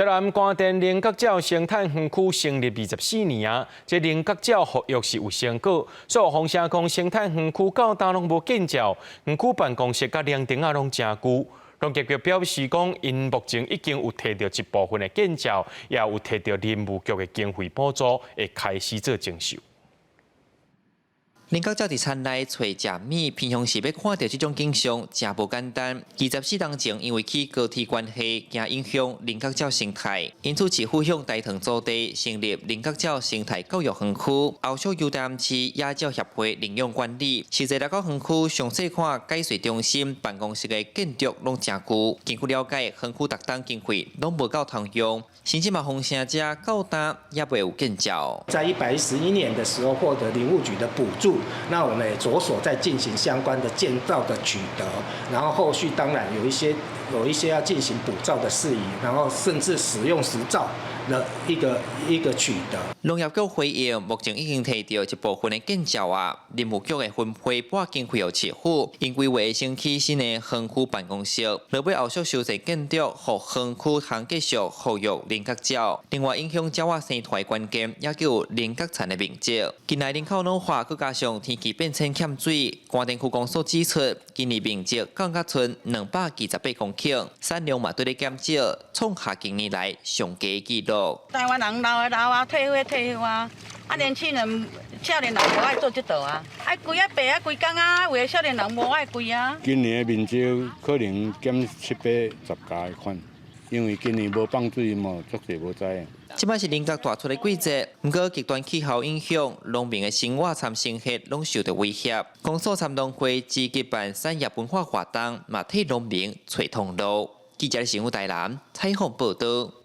台南關田菱角鳥生態園區成立24年啊，這菱角鳥復育是有成果。所以風聲講生態園區到今攏無建照，園區辦公室佮涼亭仔攏誠舊。農業局表示講，𪜶目前已經有提著一部分的建照，也有提著林務局的經費補助，會開始做整修。菱角鳥佇田內揣食物，平常時欲看著這種景象，誠無簡單。24冬前，因為起高鐵關係，驚影響菱角鳥生態，因此市府向大塘租地成立菱角鳥生態教育園區，後續由台南市野鳥協會領養管理。實際來講，園區詳細看解說中心辦公室的建築攏誠舊。根據了解，園區逐冬經費攏無夠通用，甚至嘛風聲遮到今也未有建照。在111年的時候，獲得林務局的補助。那我們也着手在進行相關的建造的取得，然後後續當然有一些要進行補照的事宜，然後甚至使用執照的一個一個取得。農業局回應，目前已經提著一部分的建照啊，林務局會分配撥經費予市府，𪜶規劃先起新的園區辦公室，落尾後續修繕建築，予園區通繼續復育菱角鳥。另外，影響鳥仔生態關鍵，也叫菱角蠶的面積。近來人口老化，閣加上天氣變遷欠水，關田區公所指出，今年面積降甲賰228公頃，產量嘛對咧減少，創下近年來上低紀錄。台灣人老的老啊，退休的退休啊，啊年輕人、少年人無愛做這道啊，愛規啊白啊規工啊，有的少年人無愛規啊。今年的面積可能減七八十家的款，因為今年無放水嘛，足濟無知。這擺是菱角大出的季節，毋過極端氣候影響，農民的生活參生活攏受著威脅。公所參農會積極辦產業文化活動，嘛替農民揣通路。記者新聞台南採訪報導。